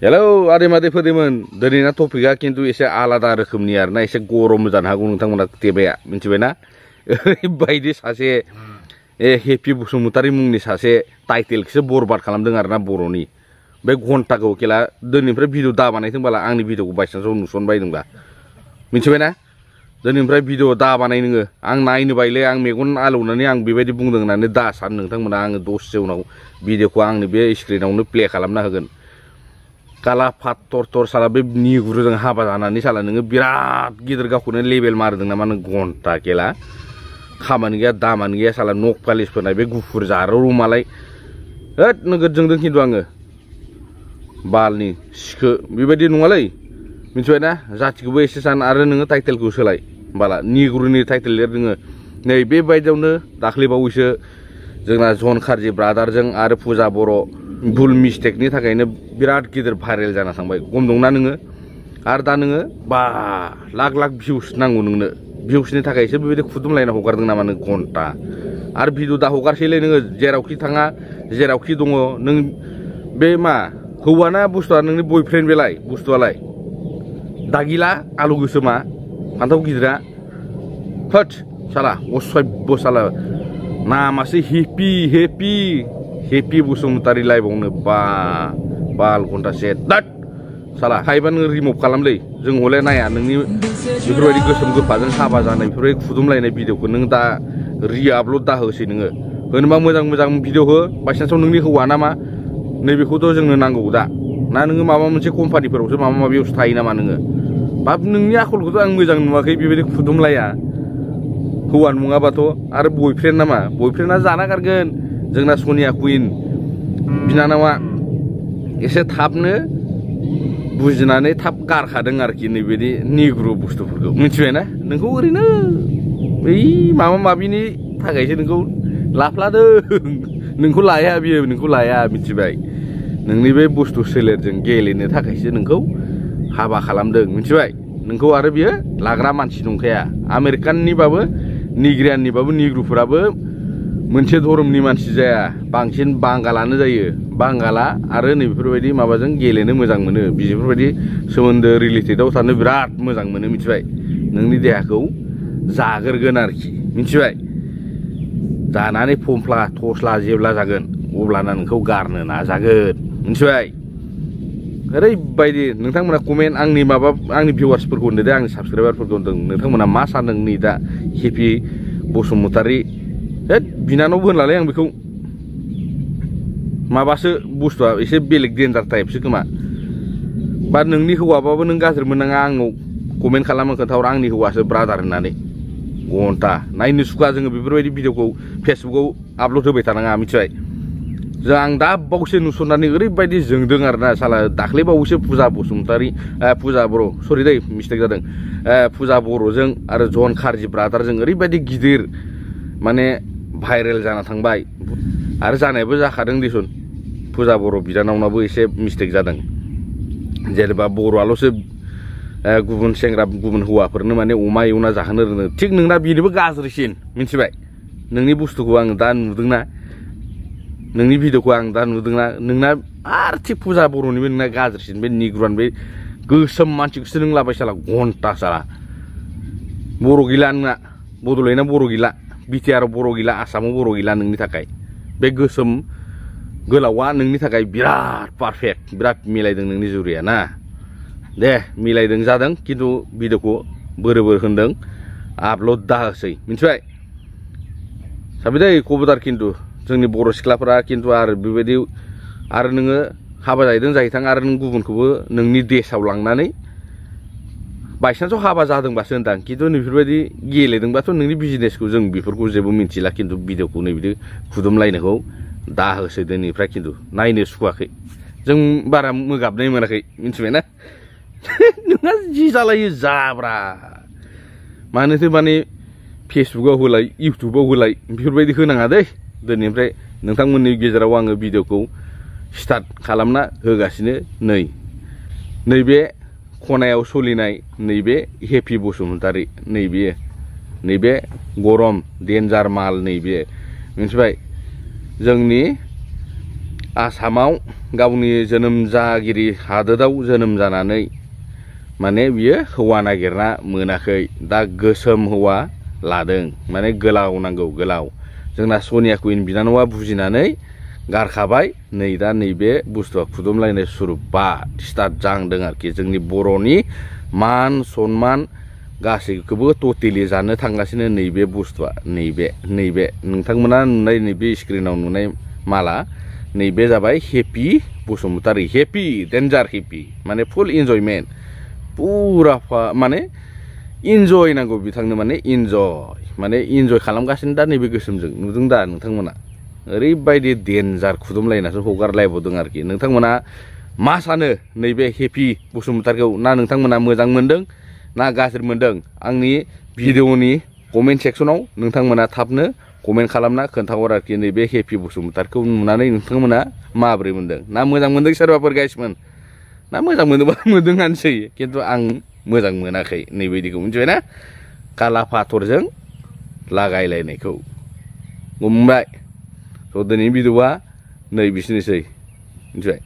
Hello आदै मादैफोरमोन दिनैना टपिकआ खिन्थु एसे आलादा रोखोमनि आरोना एसे गरम जानो हागौ नोंथांमोना देबाया मिथिबायना ओरैबायदि सासे हेपि बसुमतारी मुंनि सासे टाइटेलखौसो बरबाद खालामदों आरोना बर'नि बे घन्टाखौ केला दिनैनिफ्राय भिडिअ दा बानायदोंबाला आंनि भिडिअखौ बायसान्सआव नुसनबायदोंबा मिथिबायना दिनैनिफ्राय भिडिअ दा बानाय नोङो आं नायनो बायलै आं मेगन आलौनानै आं बेबायदि बुंदों होननानै दा सान नोंथांमोना आङो दसे उनाव भिडिअखौ आंनि बे स्क्रिनावनो प्ले खालामना होगोन काला फात्तर तर साला बे निगुरुजों हाबा जानानै साला नोङो बिराद गिदिर गावखौनो लेबेल मारदों नामा नों घन्टा केला खामानि गैया दामानि गैया साला नक पालिस फोनाय बे गुफुर जारौ मालाय होद नोगोद जोंदों खिन्थु आङो बालनि सिखो बेबायदि नङालै मिथिबायना जाथिखौबो एसे सान आरो नोङो टाइटेलखौ सोलाय बाला निगुरुनि टाइटेल लिर नोङो नै बेबायदियावनो दाख्लैबावैसो जोंना जन खारजि ब्रादारजों आरो फुजा बर' भुल मिस्टेकनि थाखायनो बिराद गिदिर भाइरेल जाना थांबाय गम दंना नोङो आरो दा नोङो बा लाख लाख भिउस नांगौ नोंनो भिउसनि थाखायसो बेबायदि खुदुमलायना हगारदों नामा नों घन्टा आरो भिडिअ दा हगारसैलै नोङो जेरावखि थाङा जेरावखि दङ नों बे मा हौवाना बुस्थुआ नोंनि बयफ्रेन्ड बेलाय बुस्थुआलाय दागिला आलु गोसोमा फान्थाव गिदिरा होद साला असभ्य साला नामासो हेपि बसुमतारी लाइभआवनो बाल घन्टा सेट दाट साला हायोबा नों रिमुभ खालामलै जों हले नाया नोंनि बेफोरबायदि गोसोम गोफाजों हाबा जानाय बेफोरबायदि खुदुमलायनाय भिडिअखौ नों दा आपल'ड दा होसै नोङो होनोबा मोजां भिडिअ हो बायसान्सआव नोंनि हौवा नामा नैबेखौथ' जोंनो नांगौ दा ना नोङो माबा मोनसे कम्पानिफोरावसो माबा माबियावसो थायो नामा नोङो बाब नोंनि आखलखौथ' आं मोजां नुवाखै बेबायदि खुदुमलाया हौवा नङाबाथ' आरो बयफ्रेन्ड नामा बयफ्रेन्डआ जाना गारगोन जोंना सनिया कुइन बिनानावा एसे थाबनो बुजिनानै थाब गारखादों आरोखि नैबायदि निग्रु बुस्थुफोरखौ मिथिबायना नोंखौ ओरैनो बै माबा माबिनि थाखायसो नोंखौ लाफ्लादों नोंखौ लाया बियो नोंखौ लाया मिथिबाय नोंनि बे बुस्थु सोलेरजों गेलेनो थाखायसो नोंखौ हाबा खालामदों मिथिबाय नोंखौ आरो बियो लाग्रा मानसि नंखाया आमेरिकाननिबाबो निग्रियाननिबाबो निग्रुफोराबो मोनसे धर्मनि मानसि जाया बांसिन बांगालानो जायो बांगाला आरो नैबेफोरबायदि माबाजों गेलेनो मोजां मोनो बेफोरबायदि सोमोन्दो रिलेटेडआव थानो बिराद मोजां मोनो मिथिबाय नोंनि देहाखौ जागोरगोन आरोखि मिथिबाय जानानै फमफ्ला थस्ला जेब्ला जागोन अब्लाना नोंखौ गारनो नाजागोन मिथिबाय ओरैबायदि नोंथांमोना कमेन्ट आंनि भिउवार्सफोरखौ होनदो दे आंनि साबसक्राइबारफोरखौ होनदों नोंथांमोना मा सानदों नै दा हेपि बसुमतारी होद बिनानावबो होनलालै आं बेखौ माबासो बुस्थुआ एसे बेलेग डेन्जार टाइपसो खोमा बा नोंनि हौवाबाबो नों गाज्रि मोननाङा आंनाव कमेन्ट खालामनो खोन्थाहर आंनि हौवासो ब्रादार होननानै घन्टा नायनो सुखुवा जोङो बेफोरबायदि भिडिअखौ फेसबुकाव आपल'ड होबाय थानाङा मिथिबाय जों आं दा बावैसो नुसननानै ओरैबायदि जोंदों आरोना साला दाख्लै बावैसो फुजा बसुमतारी फुजा बर' सरि दै मिस्टेक जादों फुजा बर'जों आरो जन खारजि ब्रादारजों ओरैबायदि गिदिर माने भाइरेल जाना थांबाय आरो जानायबो जाखादों दिसुन फुजा बर' बिदानावनाबो एसे मिस्टेक जादों जेनेबा बर'आल'सो गुबुन सेंग्रा गुबुन हौवाफोरनो माने अमा एवना जाहोनो रोङो थिग नोंना बेनोबो गाज्रिसिन मिथिबाय नोंनि बुस्थुखौ आं दा नुदोंना नोंनि भिडिअखौ आं दा नुदोंना नोंना आरो थिग फुजा बर'निबो नोंना गाज्रिसिन बे निग्रुआन बे गोसोम मानसिखौसो नों लाबाय साला घन्टा साला बर' गैला नोंना बड'लेण्डआ बर' गैला बिटिआरआव बर' गैला आसामाव बर' गैला नोंनि थाखाय बे गोसोम गोलावा नोंनि थाखाय बिराद पारफेक्ट बिराद मिलायदों नोंनि जुरिया ना दे मिलायदों जादों खिन्थु भिडिअखौ बोरो होनदों आपल'ड दा होसै मिथिबाय साबि दै खबरदार खिन्थु जोंनि बर' सिख्लाफोरा खिन्थु आरो बेबायदि आरो नोङो हाबा जाहैदों जाहैथां आरो नों गुबुनखौबो नोंनि देशआव लांनानै बायसान्सआव हाबा जादोंबासो होनदां खिन्थु नैफोरबायदि गेलेदोंबाथ' नोंनि बिजनेसखौ जों बेफोरखौ जेबो मिन्थिला खिन्थु भिडिअखौ नैबिदि खुदुमलायनायखौ दा होसै दिनैनिफ्राय खिन्थु नायनो सुखुवाखै जों बारा मोगाबनाय मोनाखै मिथिबायना नोंहा जि जालायो जाब्रा मानोथो माने फेसबुकाव होलाय इउटुबाव होलाय बेफोरबायदि होनाङा दै दिनैनिफ्राय नोंथांमोननि गेजेराव आङो भिडिअखौ स्टार्ट खालामना होगासिनो नैबे खनायाव सोलिनाय नैबे हेपि बसुमतारी नैबे गरम डेन्जार माल नैबे मिथिबाय जोंनि आसामाव गावनि जोनोम जागिरि हादोराव जोनोम जानानै माने बियो हौवा नागिरना मोनाखै दा गोसोम हौवा लादों माने गोलाव नांगौ गोलाव जोंना सनिया कुइन बिनानावा बुजिनानै गारखाबाय नै दा नैबे बुस्थुआ खुदुमलायनाय सुरुपा स्टार्ट जांदों आरोखि जोंनि बर'नि मान सनमान गासैखौबो टटेलि जानो थांगासिनो नैबे बुस्थुआ नैबे नोंथांमोना नुनाय नैबे स्क्रिनाव नुनाय माला नैबे जाबाय हेपि बसुमतारी हेपि डेन्जार हेपि माने फुल इन्जयमेन्ट पुरा माने इन्जय नांगौ बिथांनो माने इन्जय खालामगासिनो दा नैबे गोसोमजों नुदों दा नोंथांमोना ओरैबायदि डेन्जार खुदुमलायनासो हगारलायबावदों आरोखि नोंथांमोना मा सानो नैबे हेपि बसुमतारीखौ ना नोंथांमोना मोजां मोनदों ना गाज्रि मोनदों आंनि भिडिअनि कमेन्ट सेक्सनाव नोंथांमोना थाबनो कमेन्ट खालामना खोन्थाहर आरोखि नैबे हेपि बसुमतारीखौ नुनानै नोंथांमोना माबोरै मोनदों ना मोजां मोनदों सोरबाफोर गाइसमोन ना मोजां मोनदोंबा मोनदोंआनोसै खिन्थु आं मोजां मोनाखै नैबायदिखौ मिथिबायना काला फाथरजों लागायलायनायखौ मोनबाय थ' दिनैनि भिडिअआ नै बिसिनोसै मिथिबाय।